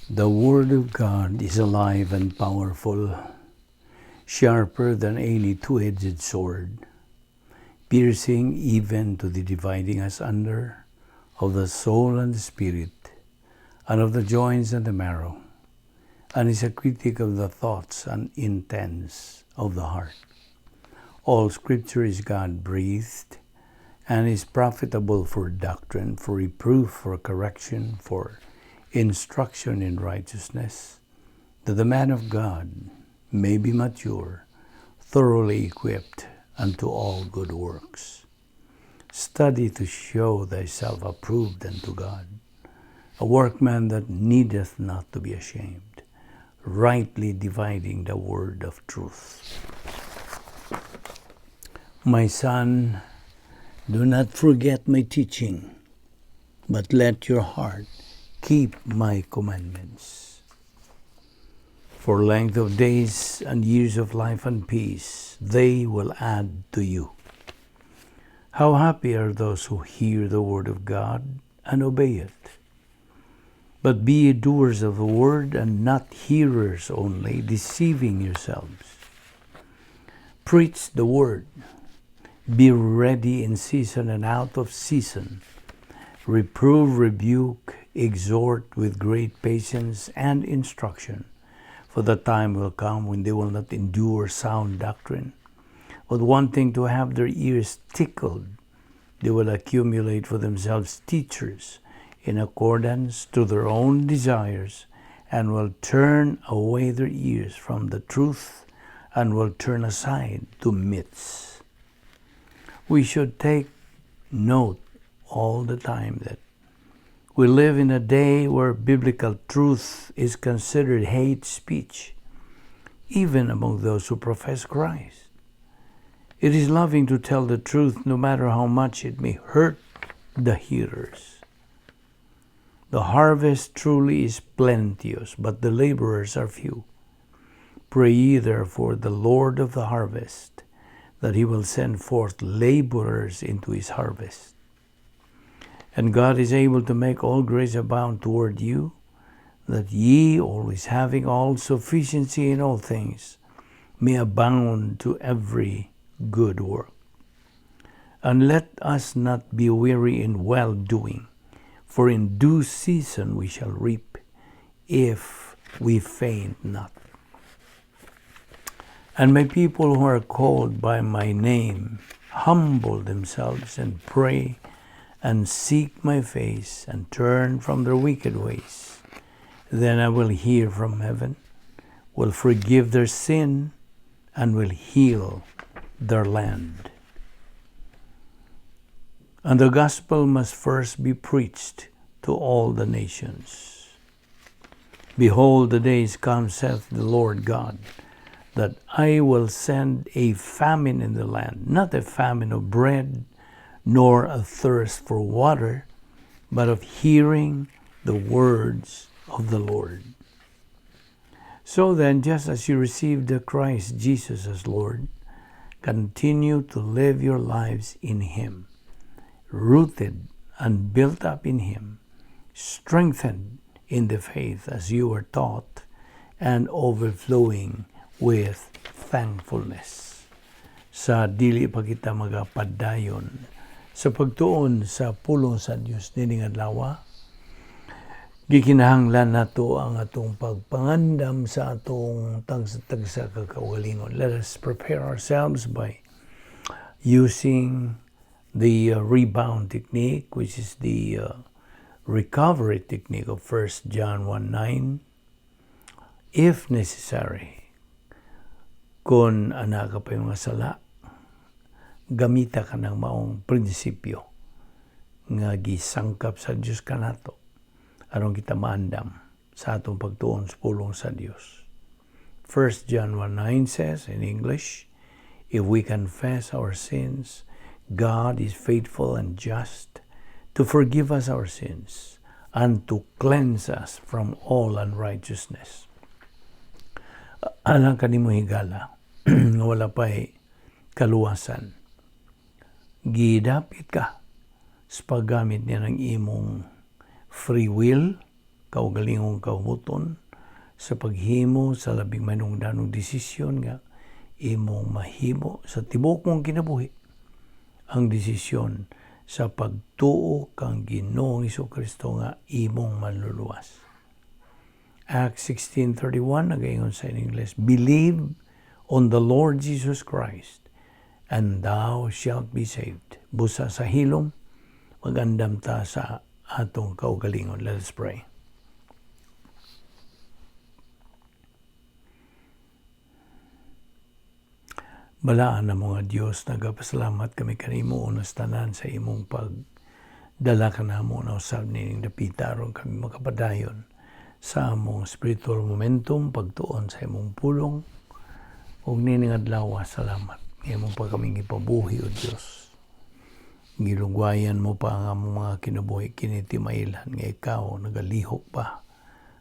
The Word of God is alive and powerful, sharper than any two-edged sword, piercing even to the dividing asunder of the soul and the spirit, and of the joints and the marrow, and is a critic of the thoughts and intents of the heart. All Scripture is God breathed and is profitable for doctrine, for reproof, for correction, for instruction in righteousness, that the man of God may be mature, thoroughly equipped unto all good works. Study to show thyself approved unto God, a workman that needeth not to be ashamed, rightly dividing the word of truth. My son, do not forget my teaching, but let your heart keep my commandments. For length of days and years of life and peace, they will add to you. How happy are those who hear the word of God and obey it. But be ye doers of the word and not hearers only, deceiving yourselves. Preach the word. Be ready in season and out of season. Reprove, rebuke, exhort with great patience and instruction. For the time will come when they will not endure sound doctrine, but wanting to have their ears tickled, they will accumulate for themselves teachers in accordance to their own desires, and will turn away their ears from the truth and will turn aside to myths. We should take note all the time that we live in a day where biblical truth is considered hate speech, even among those who profess Christ. It is loving to tell the truth, no matter how much it may hurt the hearers. The harvest truly is plenteous, but the laborers are few. Pray ye therefore the Lord of the harvest that he will send forth laborers into his harvest. And God is able to make all grace abound toward you, that ye, always having all sufficiency in all things, may abound to every good work. And let us not be weary in well doing, for in due season we shall reap, if we faint not. And my people who are called by my name humble themselves and pray and seek my face and turn from their wicked ways, then I will hear from heaven, will forgive their sin, and will heal their land. And the gospel must first be preached to all the nations. Behold, the days come, saith the Lord God, that I will send a famine in the land, not a famine of bread, nor a thirst for water, but of hearing the words of the Lord. So then, just as you received the Christ Jesus as Lord, continue to live your lives in Him, rooted and built up in Him, strengthened in the faith as you were taught, and overflowing with thankfulness. Sa dili pa kita magapadayon sa pagtuon sa pulong sa Dios nining adlaw, gikinahanglan nato ang atong pagpangandam sa atong tagsa-tagsa ka kaugalingon. Let us prepare ourselves by using the rebound technique, which is the recovery technique of 1 John 1:9. If necessary, kung naa ka pa'y mga sala, gamita kanang maong prinsipyo nga gisangkap sa Dios kanato aron kita maandam sa atong pagtuon sa pulong sa Dios. 1 John 1:9 says in English, "If we confess our sins, God is faithful and just to forgive us our sins and to cleanse us from all unrighteousness." Alang kanimo, higala, nga wala pa'y kaluwasan, gidapit ka sa paggamit niya ng imong free will. kaugalingong kabubut-on sa paghimo sa labing mahinungdanong desisyon nga imong mahimo sa tibuok mong kinabuhi, ang desisyon sa pagtuo kang Ginoong Kristo nga imong manluluwas. Acts 16:31 nagaingon sa English, "Believe on the Lord Jesus Christ and thou shalt be saved." Busa sa hilom, magandam ta sa atong kaugalingon. Let us pray. Balaan na mga Dios, nagapasalamat kami kanimo unas tanan sa imong pagdala kanamo na usab nining dapita aron kami makapadayon sa among spiritual momentum, pagtuon sa imong pulong ug nining adlaw. Salamat imo pa kaming ipabuhi, O Dios. Gilugwayan mo pa ang among mga kinabuhi kini timailhan nga ikaw nagalihok pa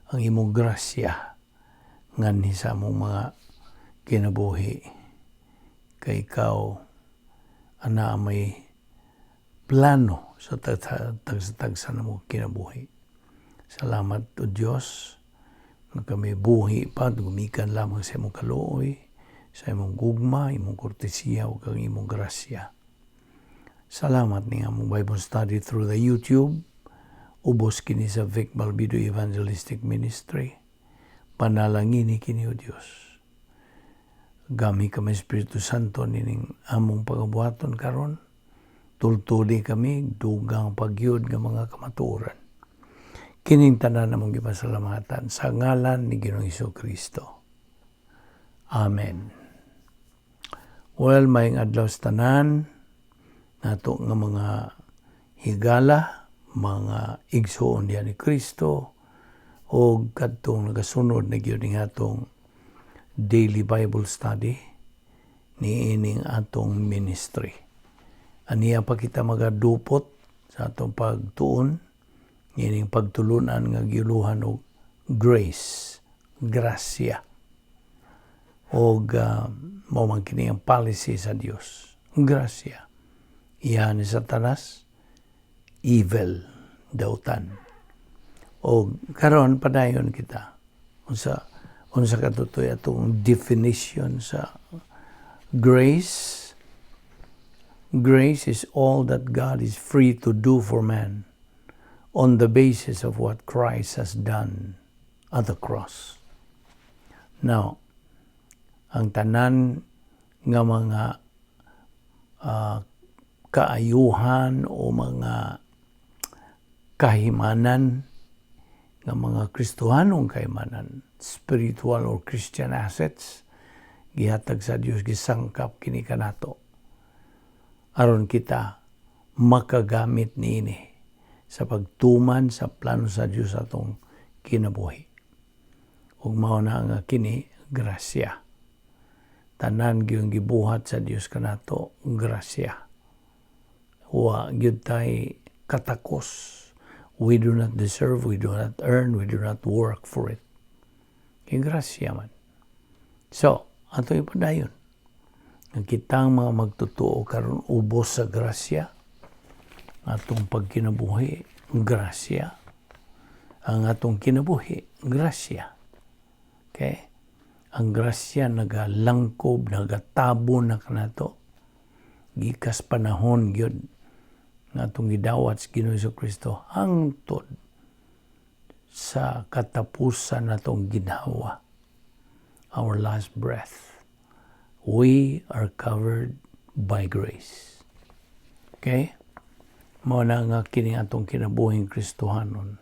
ang imong grasya nganhi sa among mga kinabuhi, kay ikaw ana may plano sa tagsa-tagsa na mo kinabuhi. Salamat, O Dios, nga kami buhi pa gumikan lamang sa imong kaluoy, sa imong gugma, imong kortesiya ug ang imong grasya. Salamat ni among Bible study through the YouTube. Ubos kini sa Vic Balbido Evangelistic Ministry. Panalangini kini, O Dios. Gami kami, Espiritu Santo, nining among pagabuhaton karon. Tultuli kami dugang pagyud nga mga kamatuoran. Kining tanan among gipasalamatan sa ngalan ni Ginoong Kristo. Amen. Well, maayong adlaw sa tanan nato nga mga higala, mga igsuon diha ni Kristo o kadtong nagasunod na gyud ning atong daily Bible study niining atong ministry. Aniya pa kita magadupot sa atong pagtuon niining pagtulunan nga giuluhan og grace, grasya. Og mao man kini ang policy sa Dios. Grasya. Iya ni Satanas, evil, dautan. Og karon padayon kita unsa katutoy atong definition sa grace. Grace is all that God is free to do for man on the basis of what Christ has done at the cross. Now, ang tanan nga mga kaayuhan o mga kahimanan nga mga Kristohanong kahimanan, spiritual or Christian assets, gihatag sa Dios, gisangkap kini kanato aron kita makagamit niini sa pagtuman sa plano sa Dios atong kinabuhi. Ug mao na nga kini grasya. Tanan gyud gibuhat sa Dios kanato, grasya. Wa gyud tay katakos. We do not deserve, we do not earn, we do not work for it. Kay grasya man. So, ato ipadayon. Ang kitang mga magtotoo karon ubos sa grasya, atong pagkinabuhi, grasya. Ang atong kinabuhi, grasya. Okay? Ang grasya nagalangkob, nagatabo na kanato. Gikas panahon gyud nga atong gidawat sa Ginoo Kristo hangtod sa katapusan natong ginhawa, our last breath, we are covered by grace. Okay? Mao na nga kini atong kinabuhing Kristohanon.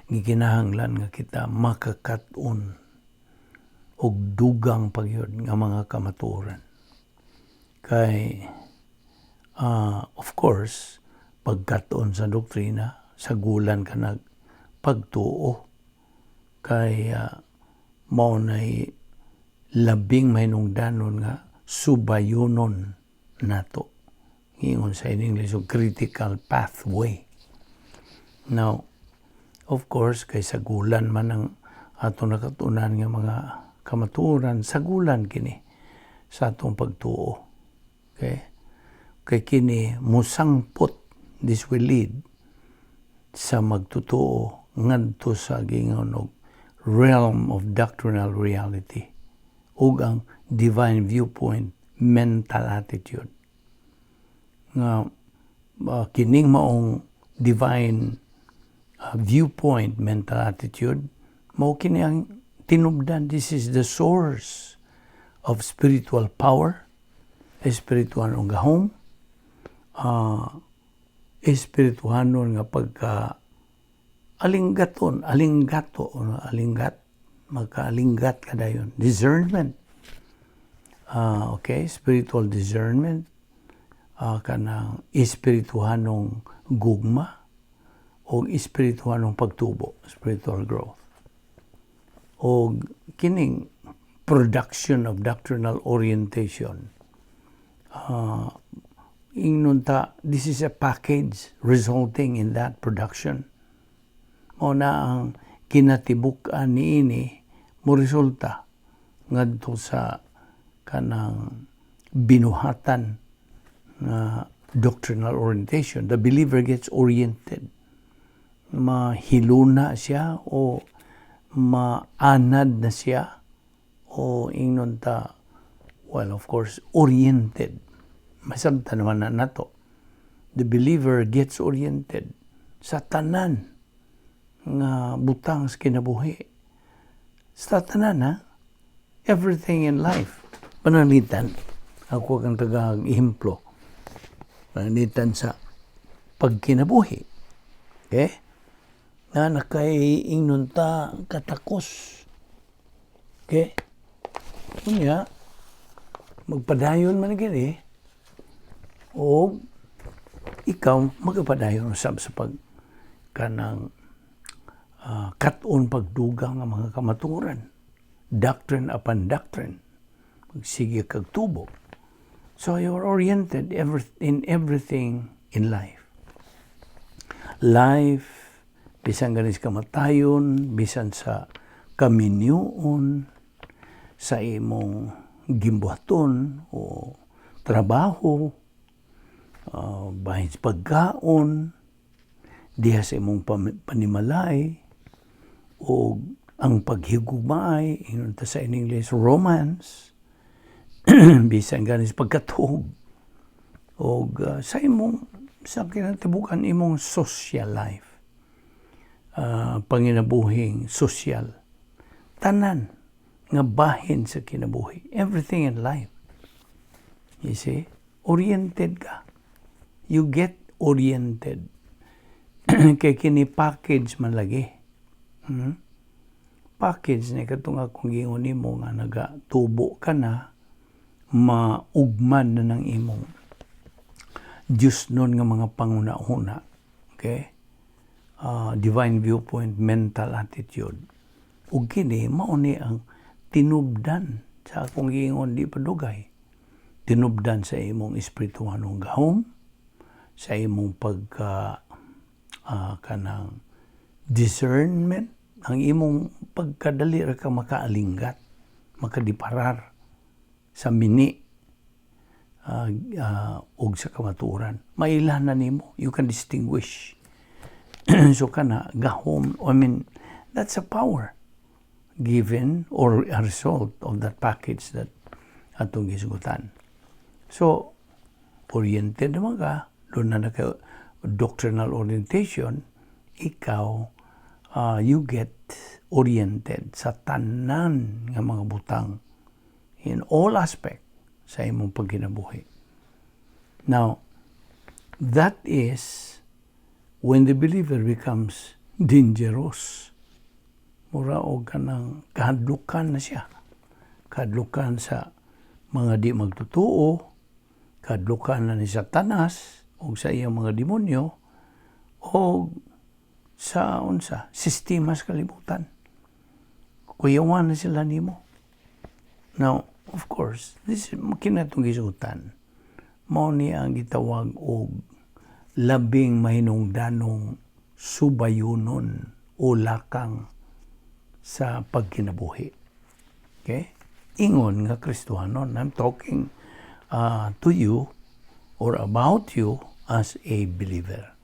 Gikinahanglan nga kita makakat-on og dugang pagyud nga mga kamatuoran. Kay of course, pagkat-on sa doktrina, sagulan ka nag pagtuo, kay mao nay labing mahinungdanon nga subayunon nato. Ingon sa English, so critical pathway. Now, of course, kay sagulan man ang ato nakatunan nga mga kamatuoran, sagulan kini sa atong pagtuo. Okay? Kay kini musangpot, this will lead sa magtotoo ngadto sa giingon og realm of doctrinal reality ug ang divine viewpoint mental attitude nga kining maong divine viewpoint mental attitude mao kini ang tinubdan. This is the source of spiritual power, espiritual nga gahom, espirituhanon nga pagka alinggaton, alinggato, alinggat, magkaalinggat ka dayon. Discernment. Okay, spiritual discernment, kanang espirituhanong gugma, o espirituhanong pagtubo, spiritual growth. O kining production of doctrinal orientation. Ingnon ta, this is a package resulting in that production. Mao na ang kinatibuk-an niini mo resulta ngadto sa kanang binuhatan nga doctrinal orientation. The believer gets oriented. Mahiluna siya o maanad na siya o ingnon ta, well, of course, oriented. Masabtan naman na nato. The believer gets oriented sa tanan nga butang sa kinabuhi. Sa tanan, ha? Everything in life. Pananglitan, ako kang tagag ehemplo. Pananglitan sa pagkinabuhi. Okay? Na nakay ingnon ta katakos. Okay? Unya, magpadayon man gini o ikaw magpadayon usab sa pag kanang kat-on pagdugang ang mga kamatuoran. Doctrine upon doctrine. Magsige kag tubo. So you're oriented in everything in life. Life, bisan ganis kamatayon, bisan sa kaminyoon, sa imong gimbuhaton o trabaho, bahin sa pagkaon, diha sa imong panimalay, o ang paghigugmaay, ingon ta sa in English, romance, bisan ganis pagkatuog, o sa imong sa kinatibukan imong social life, panginabuhing social, tanan nga bahin sa kinabuhi, everything in life. You see, oriented ka. You get oriented. Kay kini package man lagi. Package ni katong akong giingon nimo nga nagatubo ka na, maugman na ng imong Diyos nun nga mga panguna-una. Okay? Divine viewpoint, mental attitude. Ug kini mao ni ang tinubdan sa akong giingon di pa dugay. Tinubdan sa imong espirituhanong gahom, sa imong pagka kanang discernment, ang imong pagkadali ra ka makaalinggat, makadiparar sa mini og sa kamatuoran. Mailhan na nimo, you can distinguish. So kana gahom, I mean, that's a power given or a result of that package that atong gisugutan. So, oriented naman ka, duna na ka doctrinal orientation, ikaw, you get oriented sa tanan nga mga butang in all aspect sa imong pagkinabuhi. Now, that is when the believer becomes dangerous. Mura og kanang kahadlukan na siya. Kahadlukan sa mga di magtotoo, kahadlukan na ni Satanas o sa iyang mga demonyo o sa unsa sistema sa kalibutan. Kuyawan na sila nimo. Now, of course, this is kinatong gisutan. Mao ni ang gitawag og labing mahinungdanong subayunon o lakang sa pagkinabuhi. Okay? Ingon nga Kristohanon. I'm talking to you or about you as a believer.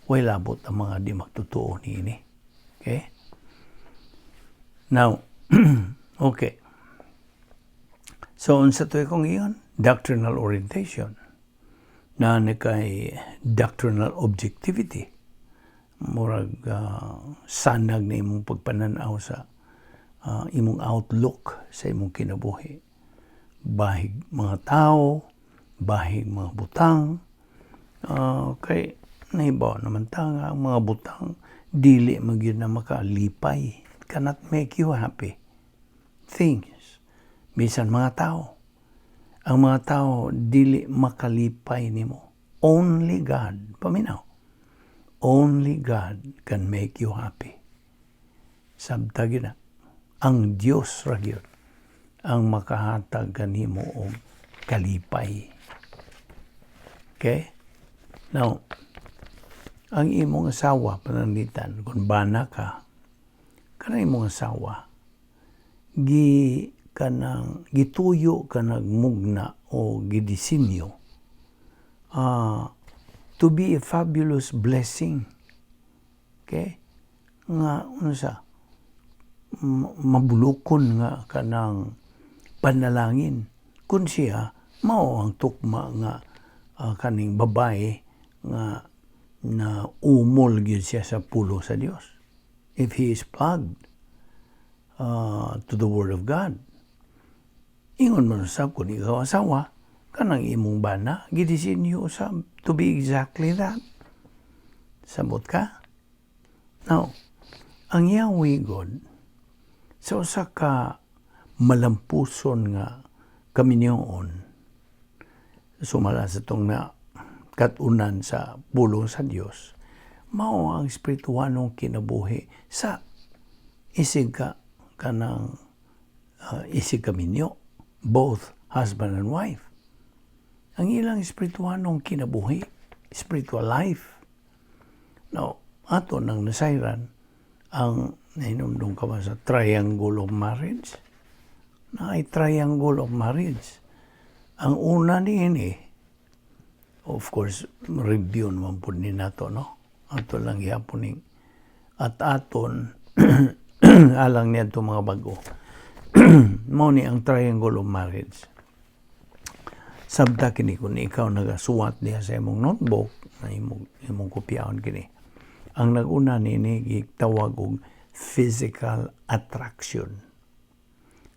Way labot ang mga di magtotoo niini. Okay? Now, okay. So, unsa to akong iyon? Doctrinal orientation. Na ni kay doctrinal objectivity. Murag sanag na imong pagpananaw sa imong outlook sa imong kinabuhi. Bahig mga tao, bahig mga butang, kay nahibaw naman ta nga ang mga butang dili man gyud na makalipay. It cannot make you happy. Things. Bisan mga tao. Ang mga tao dili makalipay nimo. Only God. Paminaw. Only God can make you happy. Sabta gyud na. Ang Dios ra gyud ang makahatag kanimo og kalipay. Okay? Now, ang imong asawa, pananglitan, kung bana ka, kanang imong asawa, gi kanang gituyo ka nagmugna o gidisenyo to be a fabulous blessing. Okay? Nga unsa mabulukon nga kanang panalangin kun siya mao ang tukma nga kaning babae nga na umol gyud siya sa pulong sa Dios, if he is plugged to the Word of God. Ingon man usab, kung ikaw asawa, kanang imong bana gidisenyo usab to be exactly that. Sabot ka? Now, ang Yahweh God sa usa ka malampuson nga kaminyoon, sumala sa itong na katunan sa pulong sa Dios, mao ang espirituhanong kinabuhi sa isig ka kanang isig kaminyo, both husband and wife, ang ilang espirituhanong kinabuhi, spiritual life. Now, ato nang nasayran ang, nahinumdum ka ba sa triangle of marriage? Na ay triangle of marriage. Ang una niini, of course, review naman po ni nato, no? Ato lang gihapon ning at aton alang niya mga bago. Mao ni ang triangle of marriage. Sabta kini kung ikaw nagasuwat diha sa imong notebook na imong kopyaon kini. Ang nag-una nini gitawag og physical attraction.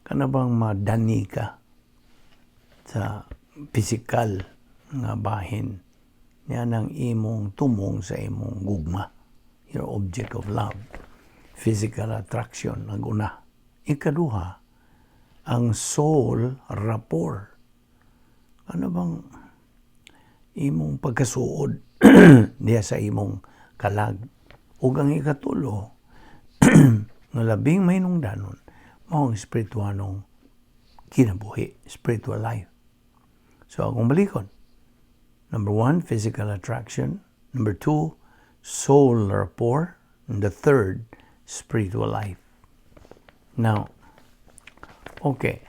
Kana bang madani ka sa physical nga bahin niya ng imong tumong sa imong gugma, your object of love. Physical attraction ang una. Ikaduha, ang soul rapport. Ano bang imong pagkasuod diya sa imong kalag? Ug ang ikatulo nga labing mahinungdanon, mao ang espirituhanong kinabuhi, spiritual life. So akong balikon. Number one, physical attraction. Number two, soul rapport. And the third, spiritual life. Now, okay.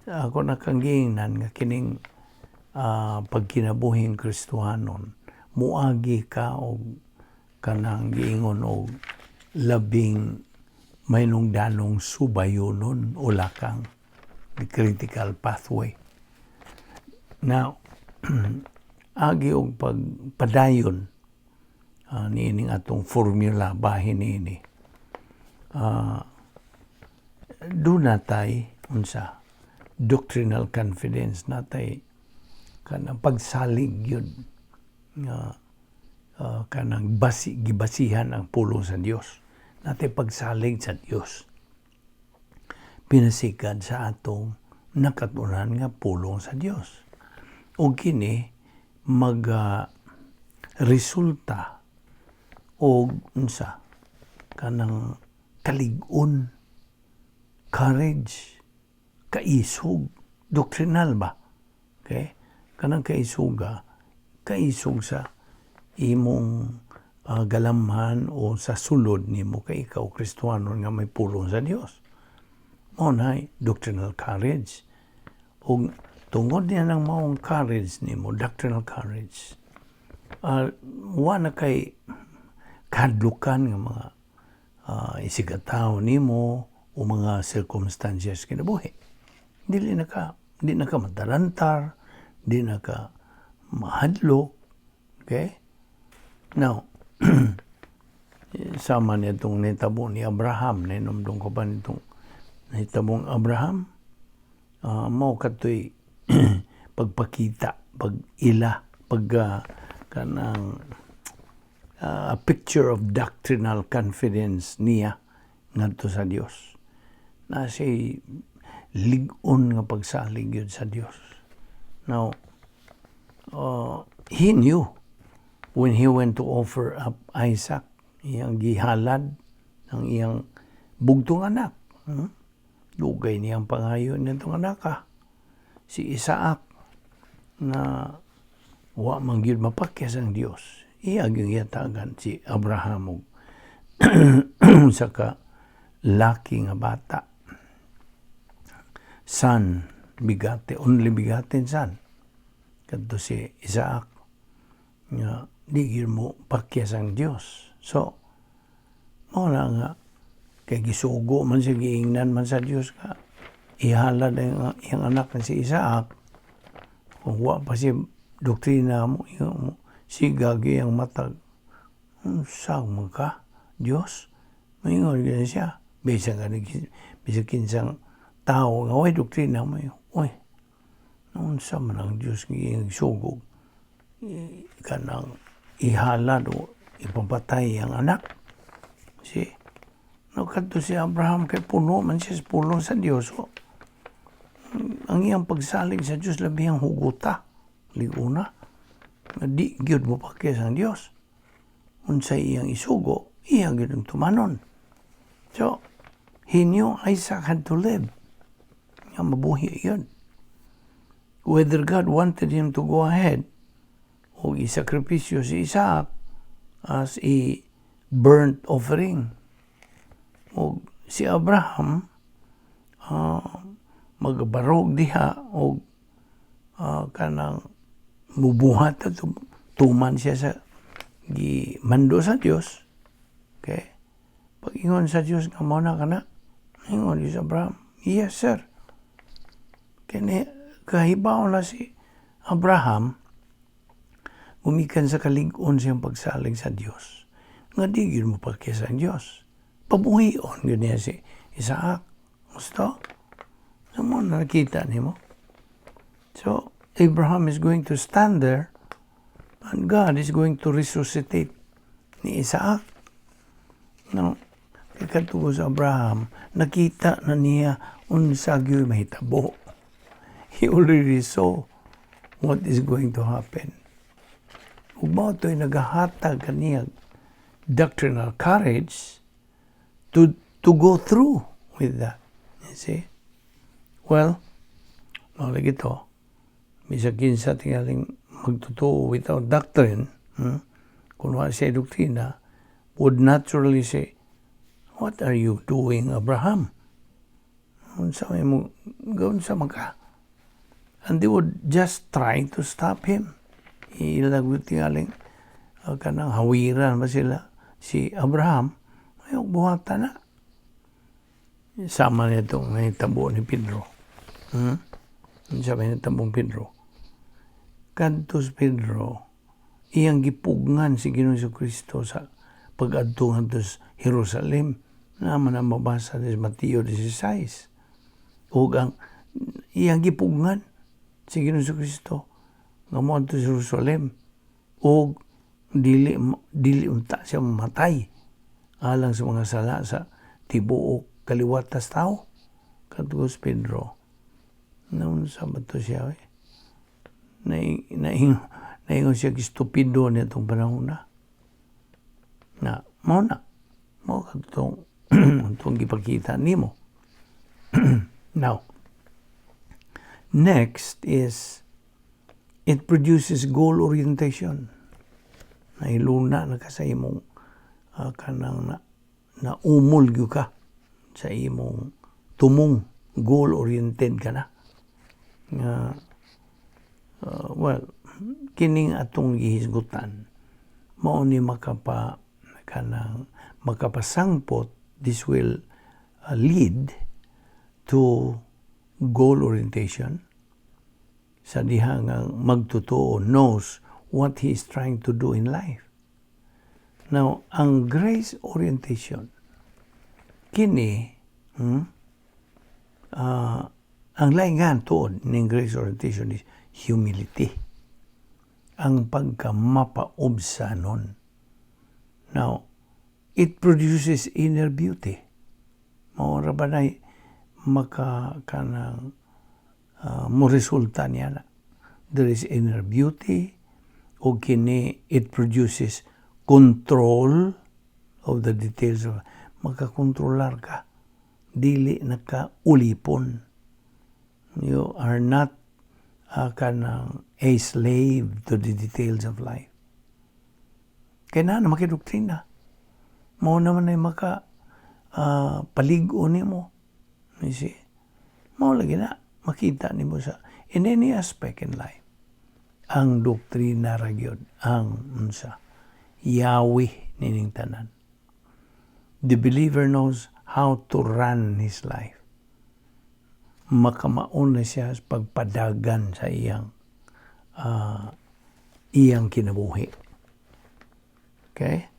Ako nakanggiingnan nga kining pagkinabuhing Kristohanon, muagi ka og kanang giingon og labing mahinungdanong subayonon o lakang, the critical pathway. Now, agi og pagpadayon niining atong formula bahin niini. Doon natay unsa, doctrinal confidence, natay kanang pagsalig yun nga kanang basi gibasihan ang pulong sa Dios, natay pagsalig sa Dios pinasikan sa atong nakatunan nga pulong sa Dios, ug kini mag resulta og unsa, kanang kalig-on, courage, kaisog, doctrinal ba? Okay? Kanang kaisuga, kaisog sa imong galamhan o sa sulod nimo kay ikaw Kristohanon nga may pulong sa Dios. Mao na doctrinal courage. Ug tungod niya ng maong courage nimo, doctrinal courage, wa na kay kahadlukan nga mga Isigataw nimo o mga circumstances kinabuhi. Dili na ka matarantar, di na ka mahadlok. Okay? Now, sama nitong nitabo ni Abraham, nahinumdum ko ba nitong nahitabong Abraham? Mao katoy pagpakita, pag-ila, pag kanang a picture of doctrinal confidence niya ngadto sa Dios. Na si lig-on nga pagsalig yun sa Dios. Now, he knew when he went to offer up Isaac, iyang gihalad ang iyang bugtong anak. Dugay niyang pangayo nitong anak ka. Si Isaac na wa man gyud mapakyas ang Dios. Iya gyud gihatagan si Abraham og sa ka laki nga bata. Son, begotten, only begotten son. Kadto si Isaac nga di gyud mo pakyas ang Dios. So, mao na nga kay gisugo man siya, giingnan man sa Dios ka ihalad ang iyang anak na si Isaac. Kung wa pa si doktrina mo, mo siga iyang matag, "Unsa man ka, Dios?" Maingon gyud siya. Bisan ka, bisan kinsang tao nga way doktrina mo, "Uy, unsa man ang Dios nga iyang sugog kanang ihalad o ipapatay ang anak?" Si no, kadto si Abraham kay puno man siya sa pulong sa Dios. So, ang iyang pagsalig sa Dios labi ang huguta liguna nga di gyud mo pakyas ang Dios. Unsay iyang isugo, iya gyud ang tumanon. So, he knew Isaac had to live. Nga mabuhi yun. Whether God wanted him to go ahead o isakripisyo si Isaac as a burnt offering. O si Abraham magbarog diha o kanang mubuhat at tuman siya sa gimando sa Dios. Okay? Pag ingon sa Dios nga mao na kana, ingon si Abraham, "Yes, sir." Kini kahibaw na si Abraham gumikan sa kalig-on siyang pagsalig sa Dios. Nga di gyud mo pakyas ang Dios. Pabuhion gyud niya si Isaac. Gusto? So mo na nakita nimo. So Abraham is going to stand there and God is going to resuscitate ni Isaac. No, kay kadto sa Abraham, nakita na niya unsa gyud mahitabo. He already saw what is going to happen. Ug mao to'y nagahatag kaniya doctrinal courage to go through with that. You see? Well, mao lagi to, bisag kinsa tingaling magtotoo without doctrine, kung wala siya doktrina, would naturally say, "What are you doing, Abraham? Unsa may mo, unsa man ka?" And they would just try to stop him. Ilag tingaling kanang hawiran ba sila si Abraham, ayaw buhatan na. Sama nitong nahitabo ni Pedro. Unsa may nahitabong Pedro? Kadto si Pedro, iyang gipugngan si Ginoong Kristo sa pag-adto ngadto sa Jerusalem. Naman ang mabasa sa Mateo 16. Ug ang iyang gipugngan si Ginoong Kristo nga moadto sa Jerusalem ug dili dili unta siya mamatay alang sa mga sala sa tibuok kaliwatas tao. Kadto si Pedro, naunsa ba to siya eh? Naingon siya estupido nitong panahon na. Na, mao na. Mao kadtong itong gipakita nimo. Now, next is it produces goal orientation. Nahiluna na ka sa imong kanang na umol gyud ka sa imong tumong, goal oriented ka na. Nga well, kining atong gihisgutan mao ni makapa kanang Makapasangpot, this will lead to goal orientation sa diha nga magtotoo knows what he is trying to do in life. Now, ang grace orientation, kini, ang laing tuod ning grace orientation is humility. Ang pagkamapaubsanon. Now, it produces inner beauty. Mao ra ba na maka kanang mo resulta niya na. There is inner beauty o kini, it produces control of the details of makakontrolar ka, dili na ka ulipon. You are not kanang a slave to the details of life kay na makidoktrina mo naman ay maka palig-on nimo. You see, mao lagi na makita nimo sa in any aspect in life, ang doktrina ra gyud ang unsa, yawi nining tanan. The believer knows how to run his life. Makamaon na siya sa pagpadagan sa iyang kinabuhi. Okay?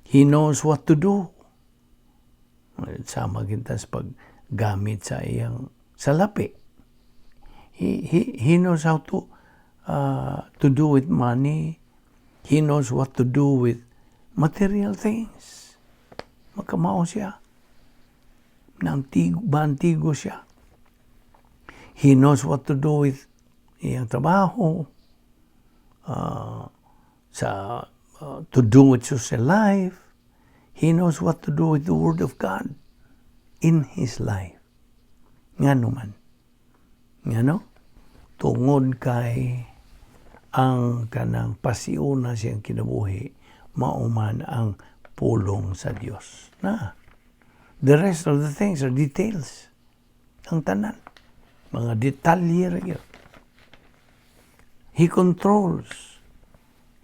He knows what to do. Sama kita sa paggamit sa iyang salapi. He knows how to do with money. He knows what to do with material things. Makamao siya. Nantigo, bantigo siya. He knows what to do with iyang trabaho, sa to do with social life. He knows what to do with the Word of God in his life. Ngano man? Ngano? Tungod kay ang kanang pasiuna siyang kinabuhi mao man ang pulong sa Dios. Na. The rest of the things are details. Ang tanan. Mga detalye ra gyud. He controls.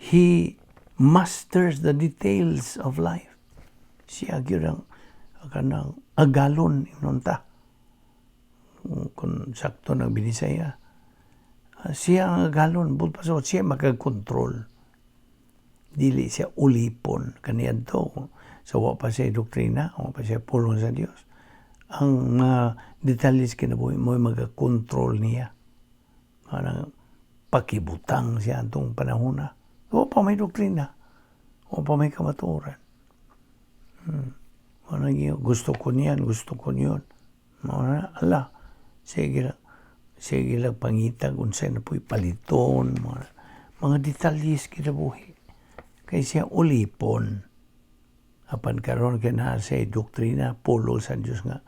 He masters the details of life. Siya gyud ang kanang agalon inunta. Kung sakto ng Binisaya. Siya ang agalon, but pa siya makakontrol. Dili siya ulipon kaniadto sa wa pa siya doktrina, wa pa siya pulong sa Dios. Ang mga detalye sa kinabuhi mo magakontrol niya. Parang pakibutang siya atong panahon na. Wa pa may doktrina. Wa pa may kamatuoran. Ano, gusto ko niyan, gusto ko niyon. Mao na, ala, sige lang, sige lang pangitag unsay na po'y paliton, mga detalye sa kinabuhi. Kay siya ulipon. Apan karon kay naa siya doktrina, pulong sa Dios nga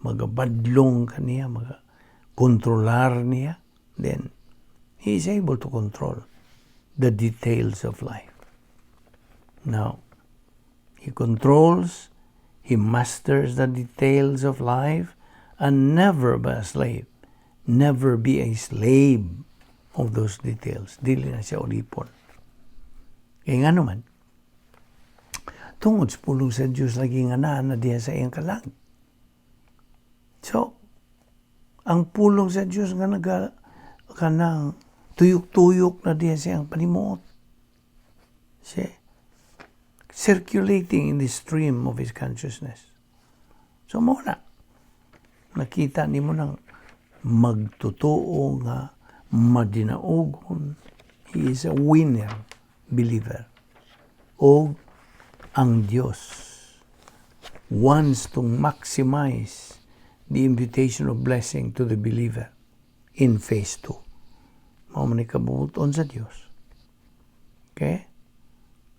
magabadlong kaniya, maga kontrolar niya, then he is able to control the details of life. Now, he controls, he masters the details of life and never be a slave. Never be a slave of those details. Dili na siya ulipon. Kaya nga naman, tungod sa pulong sa Diyos lagi nga naa na diya sa iyang kalag. So, ang pulong sa Diyos nga naga kanang tuyok-tuyok na diya sa iyang panimuot. See? Circulating in the stream of his consciousness. So mao na, nakita nimo nang magtotoo nga madinaugon. He is a winner believer. O ang Dios wants to maximize the imputation of blessing to the believer in phase 2. Mao man ni kabubuton sa Dios. Okay?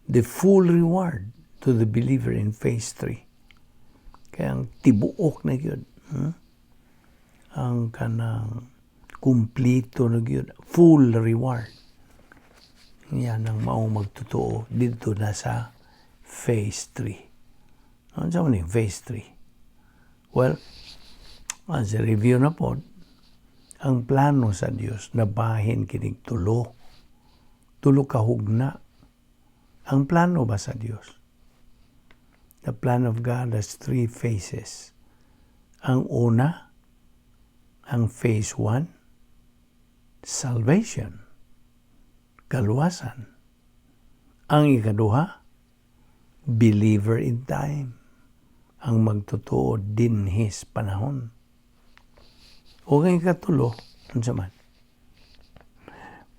The full reward to the believer in phase 3. Kaya ang tibuok na gyud, Ang kanang kumplito na gyud, full reward. Yan ang maong magtotoo dito na sa phase 3. Ano sa man phase 3? Well, as a review na po, ang plano sa Dios na bahin kinig tulo. Tulo ka hugna. Ang plano ba sa Dios? The plan of God has three phases. Ang una, ang phase one, salvation, kaluwasan. Ang ikaduha, believer in time, ang magtotoo dinhis panahon. O ang ikatulo, unsa man?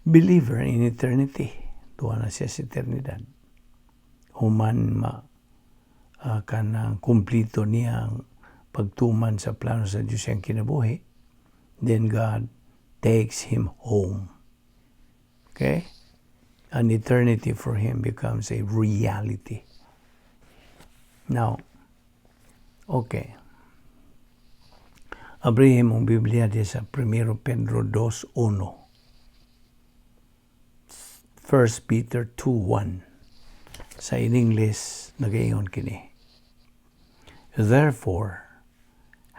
Believer in eternity. Tuwa na siya sa eternidad. Human ma kanang kumplito niya ang pagtuman sa plano sa Diyos siyang kinabuhi, then God takes him home. Okay? And eternity for him becomes a reality. Now, okay. Abrihin mong Biblia di sa 1 Pedro 2.1. 1 Peter 2.1. Sa in English, nagaingon kini. "Therefore,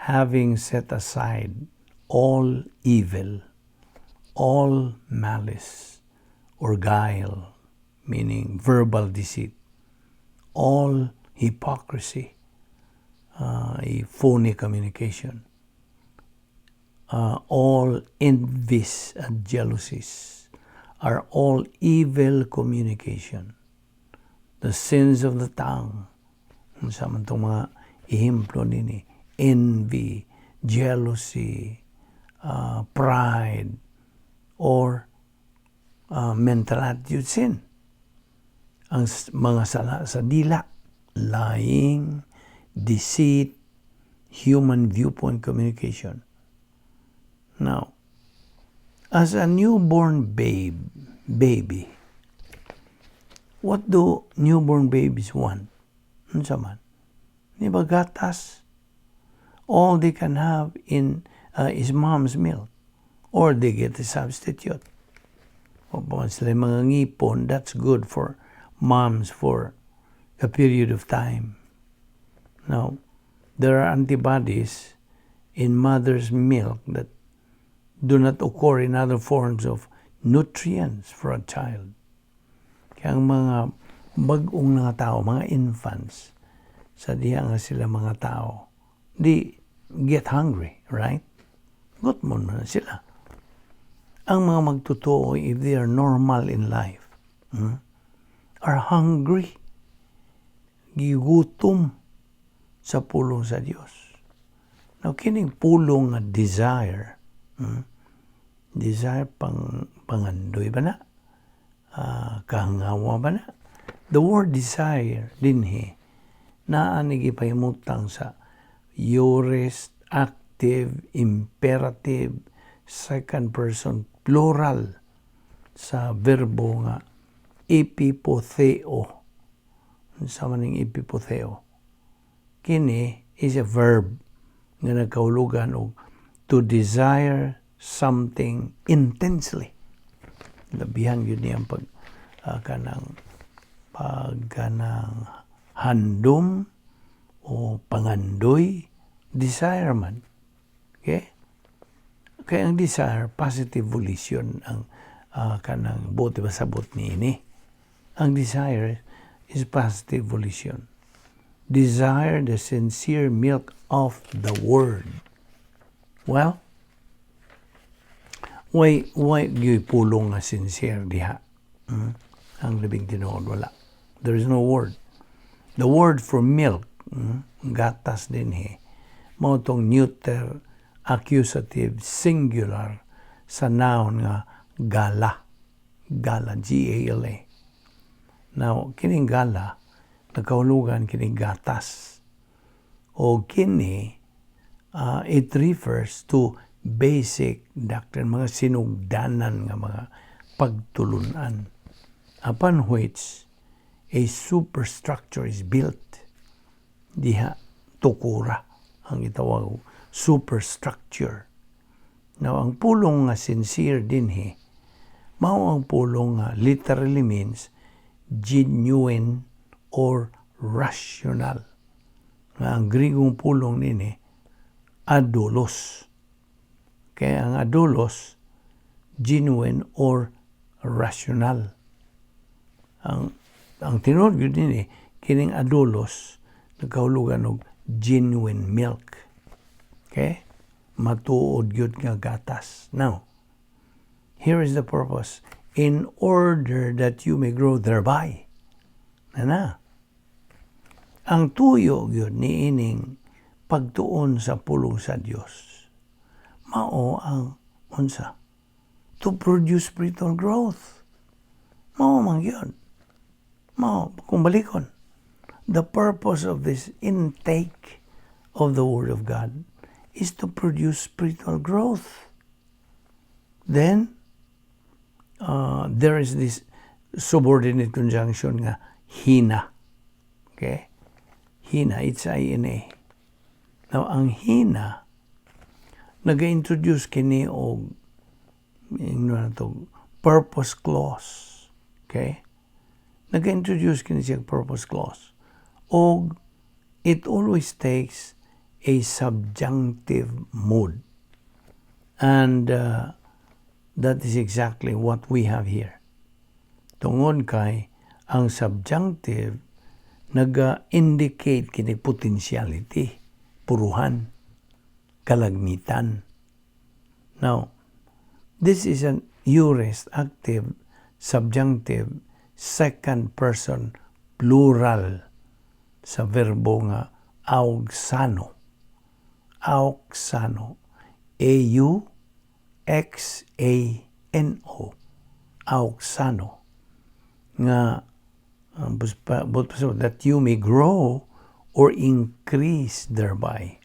having set aside all evil, all malice, or guile," meaning verbal deceit, "all hypocrisy," a phony communication, "all envies and jealousies are all evil communication. The sins of the tongue." Unsa man tong mga ehemplo nini? Envy, jealousy, pride, or mental attitude sin. Ang mga sala sa dila, lying, deceit, human viewpoint communication. Now, as a newborn baby, what do newborn babies want? Unsa man? Di ba gatas? All they can have in is mom's milk or they get a substitute. O pa sila mga ngipon, that's good for moms for a period of time. Now, there are antibodies in mother's milk that do not occur in other forms of nutrients for a child. Kaya ang mga bag-ong mga tao, mga infants, sa diha nga sila mga tao, di get hungry, right? Gutmon man sila. Ang mga magtotoo, if they are normal in life, are hungry. Gigutom sa pulong sa Dios. Now, kining pulong nga desire, desire pang pangandoy ba na? Kahangawa ba na? The word desire dinhi naa ni gipahimutang sa aorist, active, imperative, second person plural sa verbo nga epipotheo. Unsa man ning epipotheo? Kini is a verb nga nagkahulugan og to desire something intensely. Labihan yun niyang pag kanang pag kanang handom o pangandoy, desire man. Okay? Kaya ang desire, positive volition ang kanang buot ba sabot niini. Ang desire is positive volition. "Desire the sincere milk of the word." Well, why gyud pulong nga sincere diha? Ang labing tinuod, wala. There is no word. The word for milk, gatas dinhi, mao tong neuter accusative singular sa noun nga gala. Gala, Gala. Now, kining gala, nagkahulugan kining gatas. O kini, it refers to basic doctrine, mga sinugdanan nga mga pagtulunan, upon which a superstructure is built. Diha, tukura ang itawag superstructure. Now, ang pulong nga sincere dinhi, mao ang pulong nga literally means genuine or rational. Nga ang Grigong pulong nini, adolos. Kaya ang adolos, genuine or rational. Ang tinuod gyud nini, kining adolos, Nagkahulugan og genuine milk. Okay? Matuod gyud nga gatas. Now, here is the purpose. In order that you may grow thereby. Na na. Ang tuyo gyud niining pagtuon sa pulong sa Dios, mao ang unsa? To produce spiritual growth. Mao man gyud. Mao, kung balikon. The purpose of this intake of the Word of God is to produce spiritual growth. Then, there is this subordinate conjunction nga hina. Okay? Hina, it's I-N-A. Now, ang hina, nag-introduce kini og ingnon nato purpose clause. Okay? Nag-introduce kini siya purpose clause. Og it always takes a subjunctive mood. And that is exactly what we have here. Tungod kay ang subjunctive naga-indicate kini potentiality, puruhan, kalagmitan. Now, this is an aorist active subjunctive second person plural sa verbo nga auxano. Auxano. auxano. Auxano. Nga, that you may grow or increase thereby.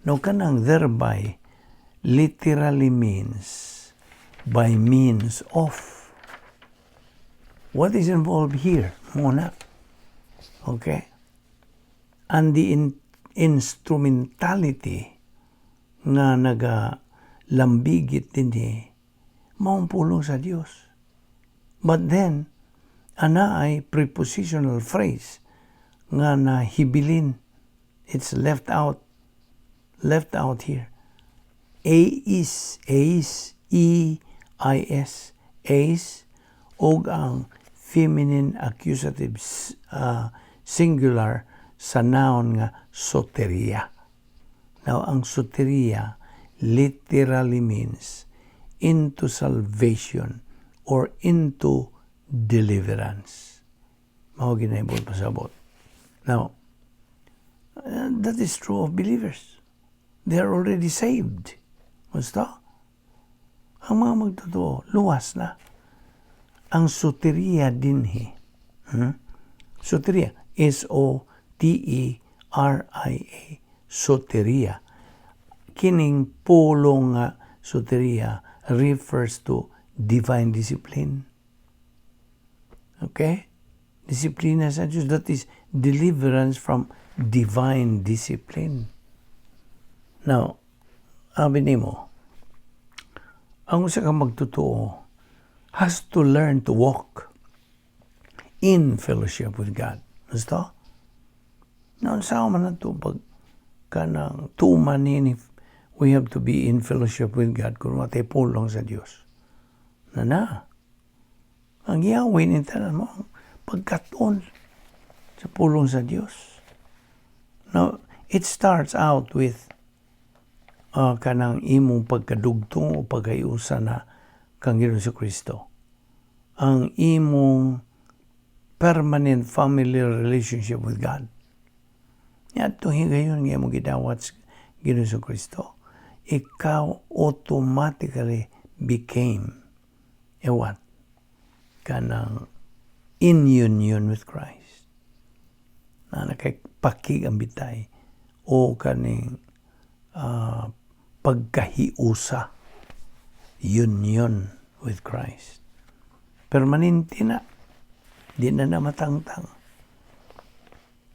No, kanang thereby literally means by means of. What is involved here? Muna. Okay? And the instrumentality nga naga lambigit dinhi maong pulong sa Dios. But then, ana ay prepositional phrase nga nahibilin. It's left out. Left out here. A is, eis, E, I, S, eis, og ang feminine accusative singular sa noun nga soteria. Now, ang soteria literally means into salvation or into deliverance. Mao ginahibot pasabot. Now, that is true of believers. They are already saved. Basta, ang mga magtotoo, luwas na. Ang soteria dinhi. Soteria, soteria, soteria. Kining pulong nga soteria refers to divine discipline. Okay? Disiplina sa Diyos. That is deliverance from divine discipline. Now, abi nimo, ang usa ka magtotoo has to learn to walk in fellowship with God. Gusto? Now, sa man na to, pag kanang tuman ni we have to be in fellowship with God kung matay pulong sa Dios. Na na. Ang Yahweh ni tanan mo, pagkaton sa pulong sa Dios. Now, it starts out with kanang imong pagkadugtong o pagkayusa na kang Ginoong Kristo. Ang imong permanent family relationship with God. Yatong higayon nga imong gidawat sa Ginoong Kristo, ikaw automatically became a what? Kanang in union with Christ. Na nakay pakig ang bitay o kaning pagkahiusa, union with Christ. Permanente na. Di na na matangtang.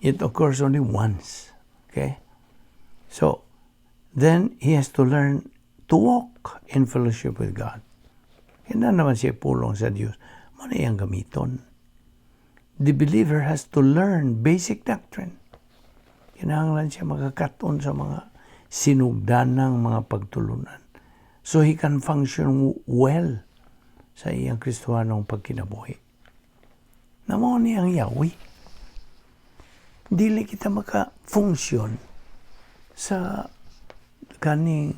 It occurs only once. Okay? So, then he has to learn to walk in fellowship with God. Kaya naman siya pulong sa Diyos. Mao na iyang gamiton. The believer has to learn basic doctrine. Kinahanglan siya makakaton sa mga sinugdanang mga pagtulunan. So he can function well sa iyang Kristohanong pagkinabuhi. Na mao ni ang Yahweh. Dili kita maka-function sa kaning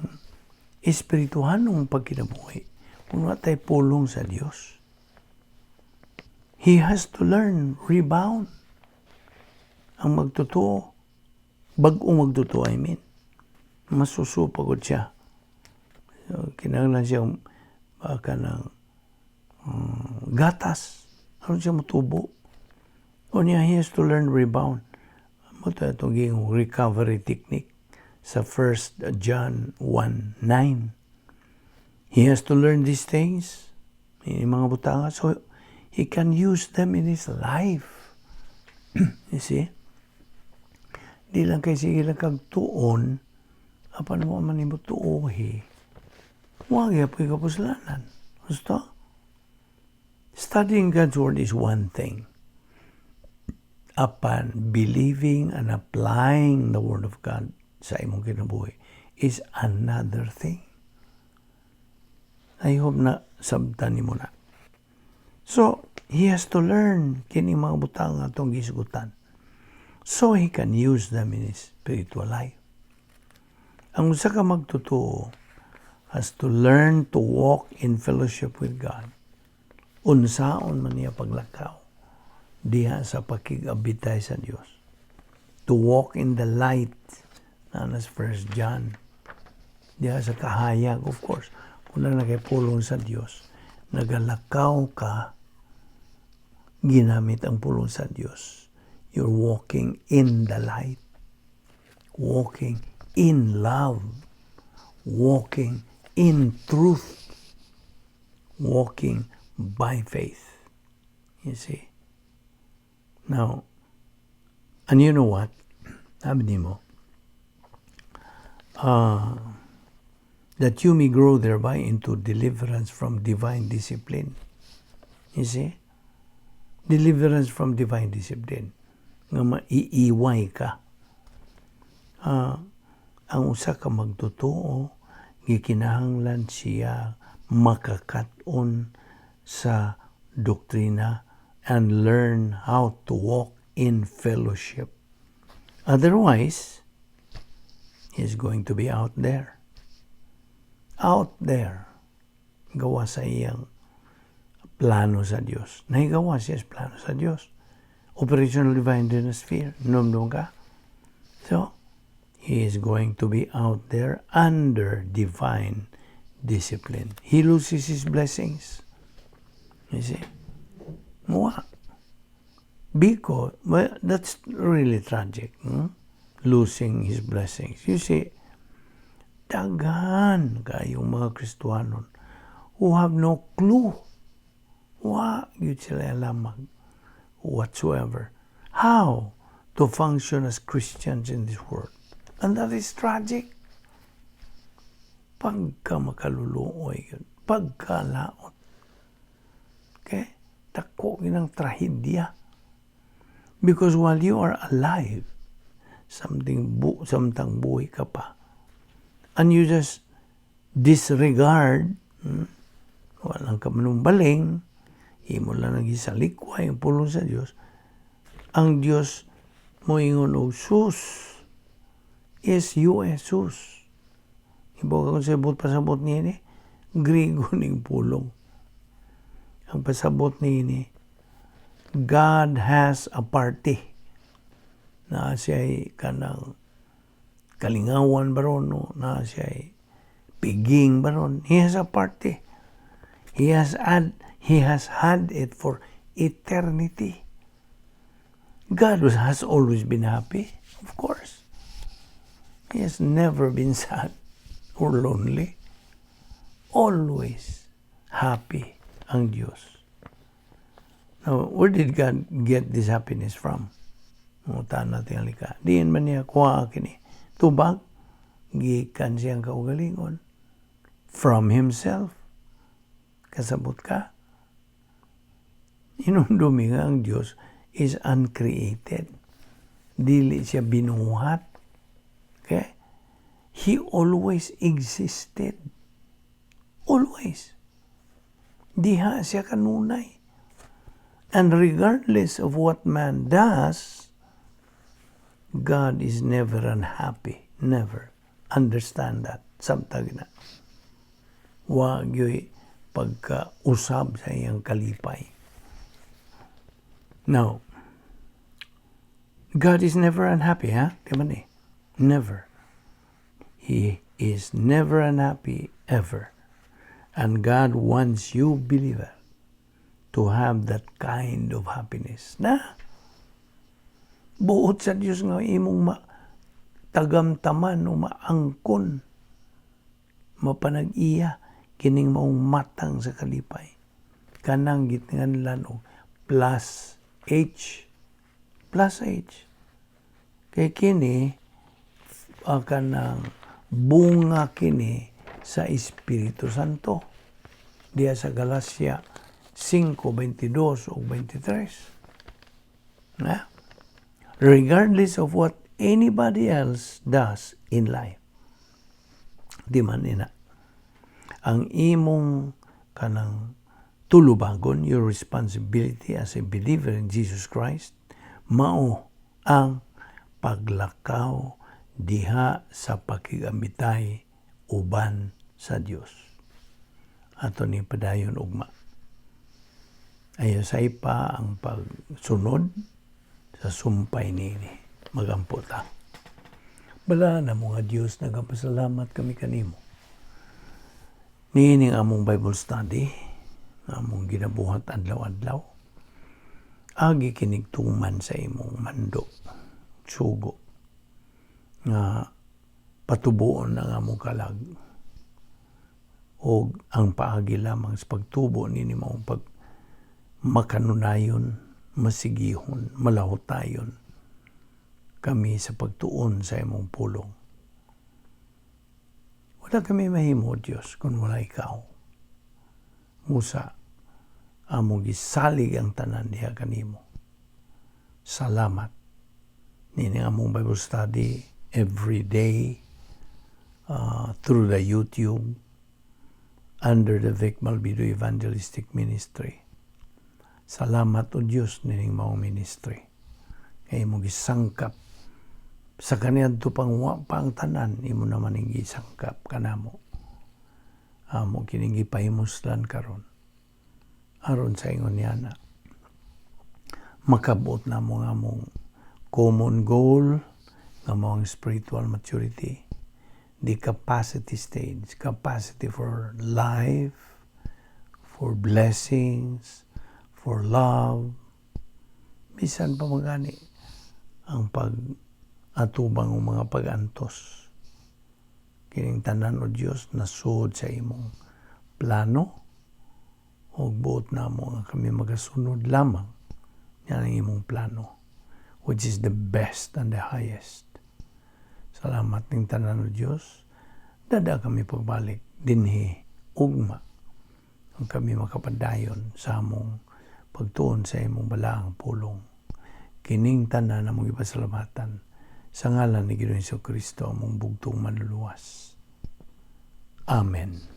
espirituhanong pagkinabuhi kung wa tay pulong sa Dios. He has to learn rebound. Ang magtotoo, bag-ong magtotoo, I mean, masusupagod siya. So, kinahanglan siya kanang gatas. Aron siya motubo. Unya, he has to learn rebound. Mao to atong giingong recovery technique sa 1 John 1:9. He has to learn these things, yung mga butanga, so he can use them in his life. You see? Di lang kay sige lang kag tuon, apan wa man nimo tuohi, wa gyapoy kapuslanan. Gusto? Studying God's Word is one thing. Apan believing and applying the Word of God sa imong kinabuhi is another thing. I hope na sabtan nimo na. So, he has to learn kini mga butang atong gisgutan so he can use them in his spiritual life. Ang usa ka magtotoo has to learn to walk in fellowship with God. Unsaon man niya paglakaw diha sa pakig-abitay sa Dios. To walk in the light, na nas 1 John. Diha sa kahayag, of course, kung naa kay pulong sa Dios, nagalakaw ka ginamit ang pulong sa Dios. You're walking in the light. Walking in love. Walking in truth. Walking by faith. You see? Now, and you know what? Sabi nimo, that you may grow thereby into deliverance from divine discipline. You see? Deliverance from divine discipline. Nga maiiway ka. Ang usa ka magtotoo, gikinahanglan siya makakat-on sa doktrina and learn how to walk in fellowship. Otherwise, he's going to be out there. Out there. Gawa sa iyang plano sa Dios. Nahigawa siya sa plano sa Dios. Operational Divine Sphere. Numdum ka? So, he is going to be out there under divine discipline. He loses his blessings. You see? Muwa. Because, well, that's really tragic. Losing his blessings. You see, daghan kayong mga Kristuhanon who have no clue. Wa gyud sila alamag whatsoever how to function as Christians in this world. And that is tragic. Pagka makaluluoy gyud, pagkalaot. Okay? Dako ginang trahedya. Because while you are alive, samtang buhi ka pa, and you just disregard, walang ka manumbaling, imo lang nagisalikway ang pulong sa Dios, ang Dios moingon og sus, S-U-S, sus. Ibaw ka kung sabot pasabot niya ni, Grigo ning pulong. Ang pasabot niini, God has a party. Na siya'y kanang kalingawan baron, no? Na siya'y piging baron. He has a party. He has had it for eternity. God has always been happy, of course. He has never been sad or lonely. Always happy ang Diyos. Now, where did God get this happiness from? Mangutan natin ang lika. Diin man niya kuha kini. Tubag, gikan siyang kaugalingon. From Himself. Kasabot ka? Hinumdumi nga ang Diyos is uncreated. Dili siya binuhat. Okay? He always existed. Always. Diha siya kanunay. And regardless of what man does, God is never unhappy. Never. Understand that. Samtang na. Wa gyoy pagkausab sa iyang kalipay. Now, God is never unhappy, ha? Di ba ni? Never. He is never unhappy ever. And God wants you, believer, to have that kind of happiness. Na, buot sa Diyos nga imong ma tagamtaman o maangkon, mapanag-iya kining maong matang sa kalipay, kanang gitinganlan og plus H, plus H, kay kini kanang bunga kini sa Espiritu Santo diya sa Galacia 5:22 ug 23 na. Regardless of what anybody else does in life, di man ina ang imong kanang tulubagon, your responsibility as a believer in Jesus Christ mao ang paglakaw diha sa pakigamitay uban sa Dios. Ato ni padayon ugma. Ayo sa pa ang pagsunod sa sumpay niini. Magampo ta. Balaan na mga Dios, nagapasalamat kami kanimo. Niining among Bible study, among ginabuhat adlaw-adlaw, agi kinig tuman sa imong mando, sugo, nga patubuon ang among kalag o ang paagi lamang sa pagtubo nini maong pag makanunayon, masigihon, malahutayon kami sa pagtuon sa imong pulong. Wala kami mahimo, Diyos, kung wala ikaw. Musa, among gisalig ang tanan diha kanimo. Salamat. Nini among Bible study every day through the YouTube under the Vic Malvido Evangelistic Ministry. Salamat o Diyos nining maong ministry. Kay imo gisangkap sa kaniadto pang wa pa ang tanan, imo naman ning gisangkap kanamo. Amo kining gipahimuslan karon. Aron sa ingon niya na makabot na mo nga among common goal nga mao ang spiritual maturity, the capacity stage, capacity for life, for blessings, for love, bisan pa magani ang pag atubang ng mga pag-antos. Kining tanan o Dios nasud sa imong plano ug buot namo nga kami magasunod lamang yan ang imong plano, which is the best and the highest. Salamat ning tanan o Dios. Dada kami pagbalik dinhi ugma ang kami makapadayon sa among pagtuon sa imong balaang pulong. Kining tanan among ipasalamatan sa ngalan ni Ginoong Kristo, among bugtong manluluwas. Amen.